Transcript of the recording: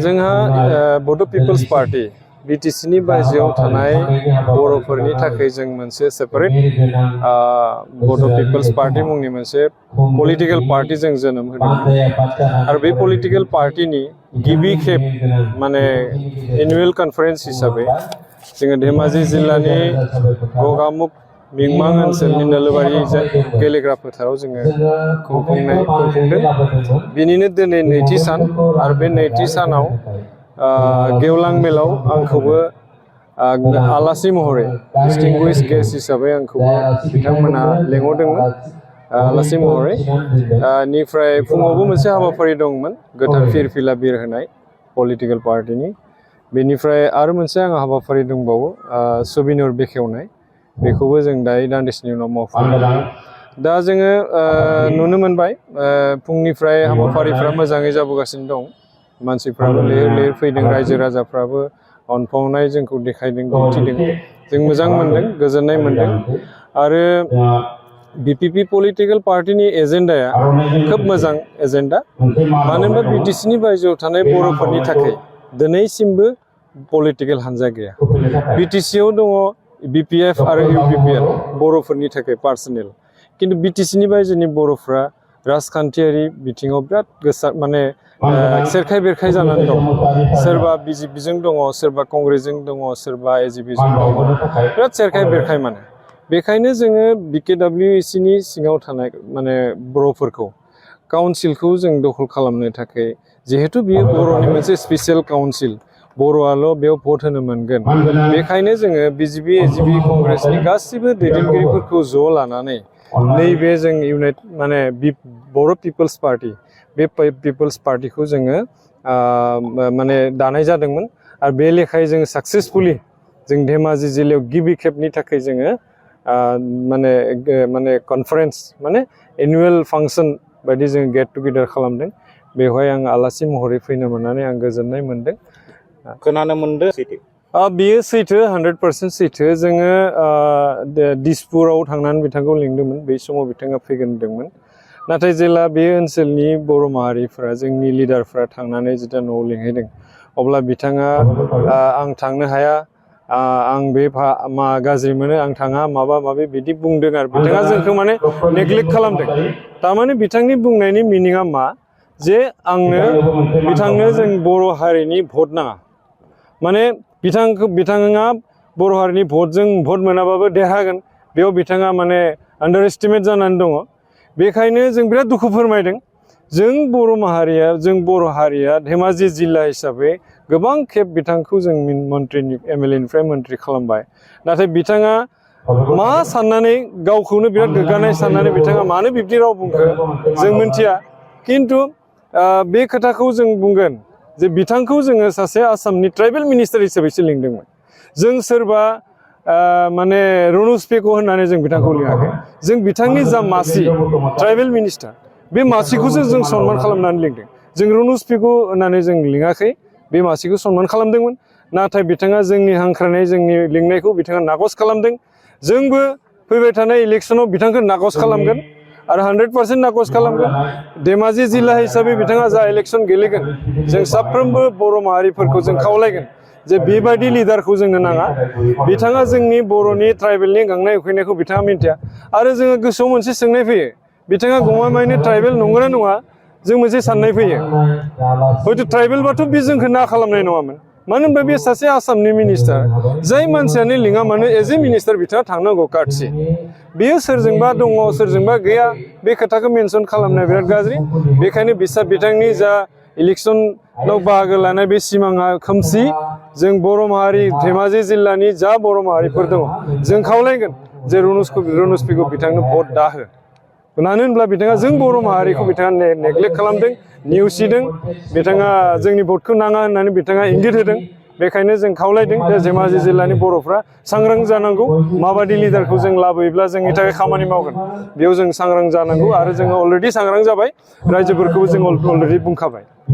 जोंहा बड' people's party BTC नि बायजोआव थानाय बर'फोरनि थाखाय जों मोनसे सेपारेट बड' पिपल्स पार्टी मुंनि मोनसे पलिटिकल पार्टी जों जोनोम होदोंमोन आरो बे पलिटिकल पार्टीनि गिबि खेब माने एनुअल कन्फारेन्स हिसाबै जोङो धेमाजि जिल्लानि गगामुख मिंमां ओनसोलनि नोलोबारि गेलेग्रा फोथाराव जोङो खुंफुंदों। बिनिनो दिनै नैथि सान आरो बे नैथि सानाव गेवलां मेलाव आंखौबो आलासि महरै डिस्टिंगुइश गेस्ट हिसाबै आंखौबो बिथांमोना लेंहरदोंमोन आलासि महरै। निफ्राय फुङावबो मोनसे हाबाफारि दंमोन गोथार फिरफिला बिरहोनाय पलिटिकल पार्टीनि। बेनिफ्राय आरो मोनसे आंहा हाबाफारि दंबावो सुबिनुर बेखेवनाय, बेखौबो जों दायो दान्दिसेनि उनाव मावफुंगोन। दा जोङो नुनो मोनबाय फुंनिफ्राय हाबाफारिफ्रा मोजाङै जाबोगासिनो दं। मानसिफ्राबो लैहोर लैहोर फैदों, रायजो राजाफ्राबो अनफावनाय जोंखौ देखायदों, दिन्थिदों। जों मोजां मोनदों, गोजोननाय मोनदों। आरो BPP पलिटिकल पार्टीनि एजेन्डाया खोब मोजां एजेन्डा। मानो होनबा BTC नि बायजोआव थानाय बर'फोरनि थाखाय दिनैसिमबो पलिटिकल हान्जा गैया। BTC आव दङ BPF आरो UPPL बर'फोरनि थाखाय पार्सनेल, किन्तु BTC नि बायजोनि बर'फ्रा राजखान्थियारि बिथिङाव बिराद गोसा माने सेरखाय बेरखाय जानानै दं। सोरबा BJP जों दङ, सोरबा कंग्रेसजों दङ, सोरबा AJP जों दङ, बिराद सेरखाय बेरखाय माने। बेखायनो जोङो BKWEC नि सिङाव थानाय माने बर'फोरखौ काउन्सिलखौ जों दखल खालामनो थाखाय, जिहेतु बियो बर'नि मोनसे स्पेसियेल काउन्सिल, बर'आल' बेयाव भट होनो मोनगोन, बेखायनो जोङो BJP AJP कंग्रेसनि गासिबो दैदेनगिरिफोरखौ ज' लानानै नैबे जों माने बर' पिपल्स पार्टी, बे पिपल्स पार्टीखौ जोङो माने दानाय जादोंमोन। आरो बे लेखायै जोङो साक्सेसफुलि जों धेमाजि जिल्लायाव गिबि खेबनि थाखाय जोङो माने कनफारेन्स माने एनुअल फांसन बायदि जों गेट टुगेदार खालामदों। बेवहाय आं आलासि महरै फैनो मोननानै आं गोजोननाय मोनदों। खोनानो मोनदों सैथो? बेयो सैथो, 100% सैथो। जोङो दिसपुराव थांनानै बिथांखौ लिंदोंमोन, बै समाव बिथाङा फैगोन होनदोंमोन। नाथाय जेला बे ओनसोलनि बर' माहारिफ्रा, जोंनि लिडारफ्रा थांनानै जेब्ला न'आव लिंहैदों, अब्ला बिथाङा आं थांनो हाया, आं बे गाज्रि मोनो, आं थाङा, माबा माबि बिदि बुंदों आरो बिथाङा जोंखौ माने नेग्लेक्ट खालामदों। थारमाने बिथांनि बुंनायनि मिनिङा मा, जे बिथांनो जों बर' हारिनि भट नाङा, माने बिथाङा बर' हारिनि भट मोनाबाबो देरहागोन, बेयाव बिथाङा माने आन्डार एस्टिमेट जानानै दङ। बेखायनो जों बिराद दुखु फोरमायदों। जों बर' हारिया धेमाजि जिल्ला हिसाबै गोबां खेब बिथांखौ जों मन्त्रिनि MLA निफ्राय मन्त्रि खालामबाय। नाथाय बिथाङा मा साननानै, गावखौनो बिराद गोग्गानाय साननानै बिथाङा मानो बिब्दि राव बुंखो जों मिन्थिया। किन्तु बे खोथाखौ जों बुंगोन जे बिथांखौ जोङो सासे आसामनि ट्राइबेल मिनिस्टार हिसाबैसो लिंदोंमोन। जों सोरबा माने रनुज पेगु होननानै जों बिथांखौ लिङाखै। जों बिथांनि जा मासि ट्राइबेल मिनिस्टार, बे मासिखौसो जों सनमान खालामनानै लिंदों। जों रनुज पेगु होननानै जों लिङाखै, बे मासिखौ सनमान खालामदोंमोन। नाथाय बिथाङा जोंनि हांख्रायनाय, जोंनि लिंनायखौ बिथाङा नाकच खालामदों। जोंबो फैबाय थानाय इलेक्सनाव बिथांखौ नाकच खालामगोन आरो 100% नाकच खालामगोन। धेमाजि जिल्ला हिसाबै बिथाङा जा इलेक्सन गेलेगोन, जों साफ्रोमबो बर' माहारिफोरखौ जों खावलायगोन जे बेबायदि लिडारखौ जोंनो नाङा। बिथाङा जोंनि बर'नि ट्राइबेलनि गांनाय उखैनायखौ बिथाङा मिन्थिया। आरो जोङो गोसोआव मोनसे सोंनाय फैयो, बिथाङा गमामायैनो ट्राइबेल नंगौना नङा, जों मोनसे साननाय फैयो। हयथ' ट्राइबेलबाथ' बे जोंखौ ना खालामनाय नङामोन। मानो होनबा बे सासे आसामनि मिनिस्टार, जाय मानसियानो लिङा मानो एज ए मिनिस्टार बिथाङा थांनांगौ काटसि। बेयो सोरजोंबा दङ, सोरजोंबा गैया, बे खोथाखौ मेनसन खालामनाया बिराद गाज्रि। बेखायनो बिथांनि जा इलेक्सनाव बाहागो लानाय बे सिमाङा खोमसि। जों बर' माहारि, धेमाजि जिल्लानि जा बर' माहारिफोर दङ, जों खावलायगोन जे रनुज पेगु बिथांनो भट दाहो। मानो होनब्ला बिथाङा जों बर' माहारिखौ बिथाङा नेग्लेक्ट खालामदों, नेवसिदों। बिथाङा जोंनि भटखौ नाङा होननानै बिथाङा इंगित होदों। बेखायनो जों खावलायदों जे धेमाजि जिल्लानि बर'फ्रा सांग्रां जानांगौ। माबायदि लिडारखौ जों लाबोयोब्ला जोंनि थाखाय खामानि मावगोन, बेयाव जों सांग्रां जानांगौ। आरो जोङो अलरेडि सांग्रां जाबाय, रायजोफोरखौबो जों अलरेडि बुंखाबाय।